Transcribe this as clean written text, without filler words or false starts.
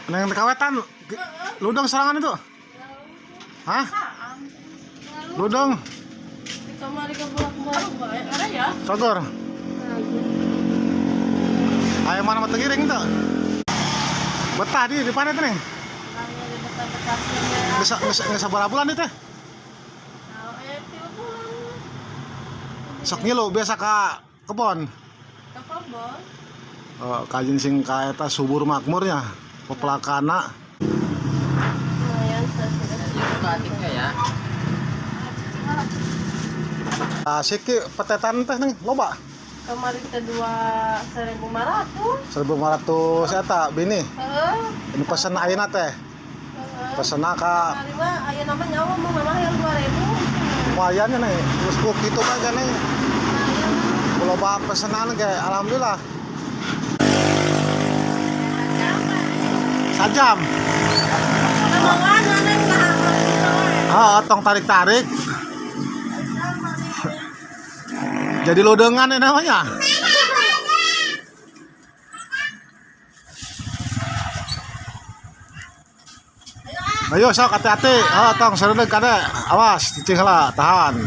Neng kawetan ludeng serangan itu. Hah? Ludeng, Kamari ke bolak-balik bae ada ya. sogor. Ayo mana mah giring tuh. Betah di depan itu nih. Bisa bisa bisa sabaraha bulan itu teh? Sok ngilu biasa ka kebon. Ke kebon. Oh, kajin sing ka eta subur makmurnya pepelakana. Lumayan Batiknya ya. Asik ki petetan teh nih loba. Kemarin teh 2.500. 1500 eta bini. Heeh. Ini pesen ayeuna teh. Heeh. Pesenna ka Kemarin mah aya nama nyawa mah mama yang 2.000. lumayan nih. Terus ku kitu kan nih. Lumayan. Loba pesenan ge alhamdulillah. Sajam. Omongan aneh lah. Ah, tong tarik-tarik. Jadi lodengan ini namanya. Ayo sok hati-hati. Oh, tong serudeng kade. Awas, cicing lah, tahan.